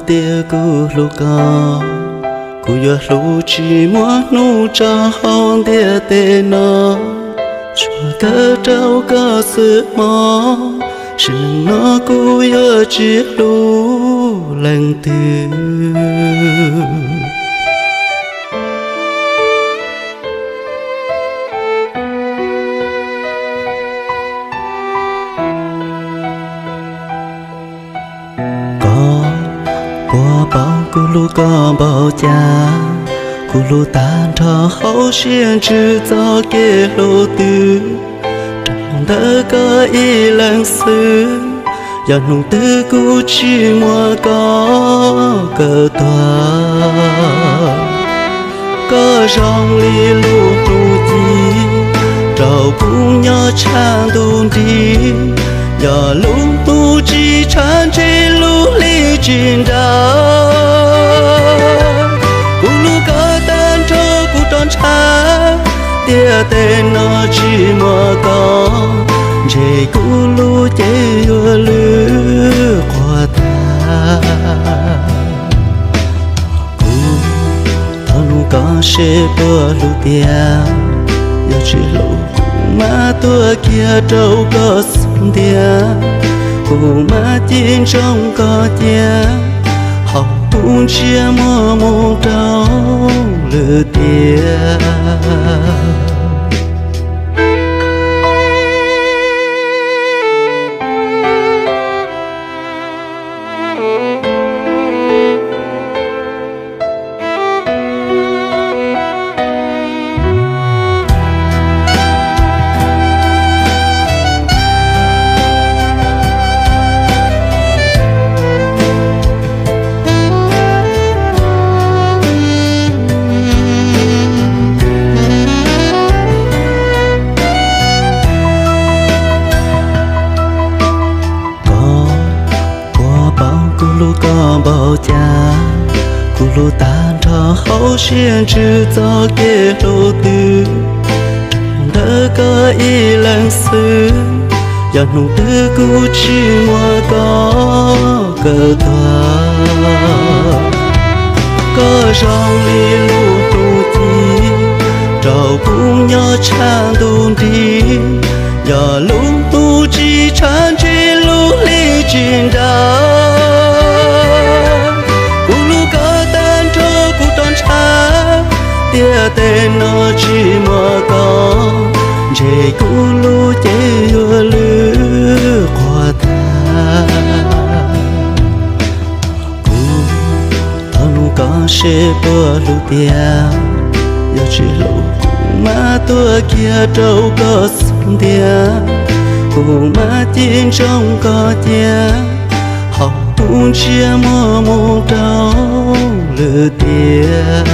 Tias kuv hlub koj, kuv yuav hlub tsis muaj hnub tso hauv ntiaj teb no, tsuas kawm rau koj xwb mog, sim neej no kuv yuav tsis hlub leej twg. Koj puas paub kuv hlub koj npaum cas, kuv hlub tag nrho hauv siab ntsws txoj kev hlub twg, rau ntawm koj ib leeg xwb, yog hnub twg kuv tsis muaj koj kawm tuag. Koj zoo li lub hnub ci rau kuv nyob tshaj ntuj nrig, yog lub hnub tsis tshav ntshe lub hli tsis nrag. Kuv hlub koj tag nrho kuv rov ntshav, ntiaj teb no tsis muaj koj, ntshe kuv lub cev yuav lwj quas tag. Kuv thov nug koj seb puas hlub tiag, yog tsis hlub kuv mam tuag kiag rau koj xub ntiag, kuv mam cim ntsoov koj cia, hauv kuv ntsiab muaj moo rau lwm tiam. Koj puas paub kuv hlub koj npaum cas, kuv hlub tag nrho hauv siab ntsws txoj kev hlub twg, rau ntawm koj ib leeg xwb, yog hnub twg kuv tsis muaj koj kawm tuag. Koj zoo li lub hnub ci rau kuv nyob tshaj ntuj nrig, yog lub hnub tsis tshav ntshe lub hli tsis nrag. Kuv hlub koj tag nrho kuv rov ntshav, ntiaj teb no tsis muaj koj, ntshe kuv lub cev yuav lwj quas tag. Kuv thov nug koj seb puas hlub tiag, yog tsis hlub kuv mam tuag kiag rau koj xub ntiag, kuv mam cim ntsoov koj cia, hauv kuv ntsiab muaj moo rau lwm tiam.